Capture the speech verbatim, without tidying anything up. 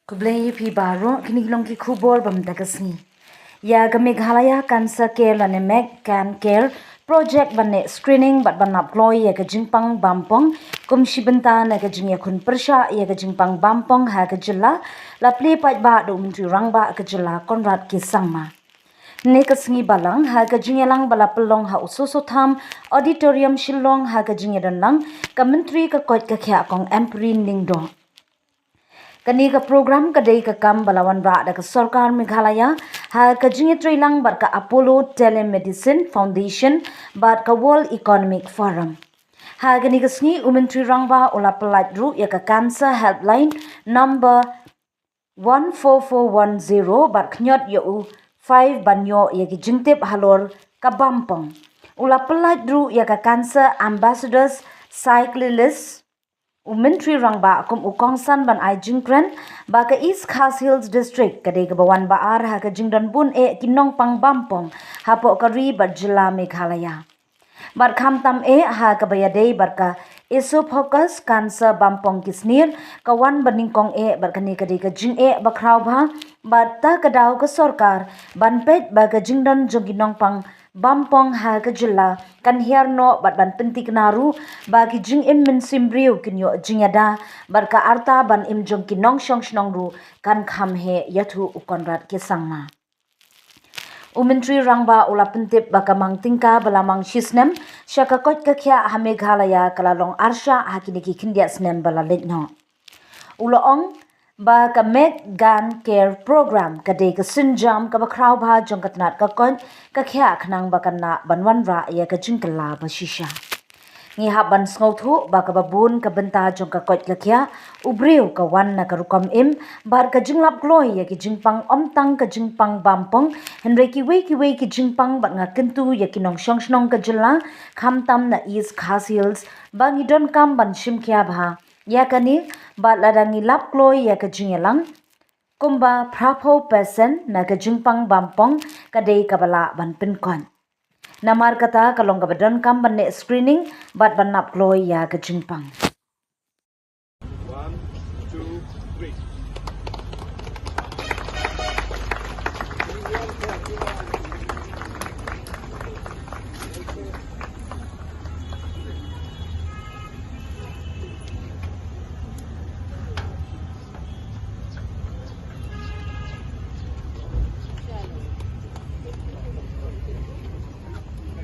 Khublei ïa phi baroh, kine ki long ki khubor ba mynta ka sngi. Ïa ka Meghalaya Cancer Care lane Meg Can Care project ban leh screening bad ban lap kloi ïa ka jingpang bampong kum shi bynta na ka jingïakhun pyrshah ïa ka jingpang bampong ha ka jylla la plie paidbah da u Myntri Rangbah ka jylla Conrad K Sangma. Ne ka sngi balang ha ka jingïalang ba la pynlong ha u Soso Tham Auditorium Shillong ha ka jingïadonlang ka Myntri ka koit ka khiah Kong Ampareen Lyngdoh. Kane ka program ka dei ka kam ba la wanrah da ka Sorkar Meghalaya ha ka jingïatreilang bad ka Apollo Telemedicine Foundation bad ka World Economic Forum. Ha kane ka sngi u Myntri Rangbah u la pyllait ruh ïa ka Cancer Helpline number one four four one zero bad khñiot ïa u five ban ïoh ïa ki jingtip halor ka bampong. U la pyllait ruh ïa ka Cancer Ambassadors Cyclist. U Myntri Rangbah kum u kongsan ban ai jingkren ba ka East Khasi Hills District ka dei kaba wan ba ar ha ka jingdon bun eh ki nongpang bampong hapoh ka ri bad jylla Meghalaya. Bad khamtam eh ha kaba ïadei bad ka esophagus cancer bampong ki snier ka wan ba nyngkong eh bad kane ka dei ka jingeh ba khraw bha bad ta ka daw ka sorkar ban peit ba ka jingdon jong ki nongpang bampong ha ka jylla kan hiar noh bad ban pyntikna ruh ba ki jingim mynsiem briew kin ïoh jingïada bad ka arta ban im jong ki nongshong shnong ruh kan kham heh, ïathuh u Conrad K Sangma. U Myntri Rangbah u la pyntip ba ka mang tyngka ba la mang shisnem sha ka koit ka khiah ha Meghalaya ka la long arshah ha kine ki khyndiat snem ba la leit noh. U la ong ba ka Meg Can Care Program ka dei ka sienjam kaba khraw bha jong ka tnat ka koit ka khiah khnang ba kan lah ban wanrah ïa ka jingkylla ba shisha. Ngi hap ban sngewthuh ba kaba bun ka bynta jong ka koit ka khiah u briew ka wan na ka rukom im bad ka jinglap kloi ïa ki jingpang, ym tang ka jingpang bampong hynrei kiwei kiwei ki jingpang bad nga kyntu ïa ki nongshong shnong ka jylla khamtam na East Khasi Hills ba ngi donkam ban shim khia bha ïa kane bad lada ngi lap kloi ïa ka jingïalang kumba phraphew percent na ka jingpang bampong ka dei kaba lah ban pynkoit. Namar kata ka long kaba donkam ban leh screening bad ban lap kloi ïa ka jingpang.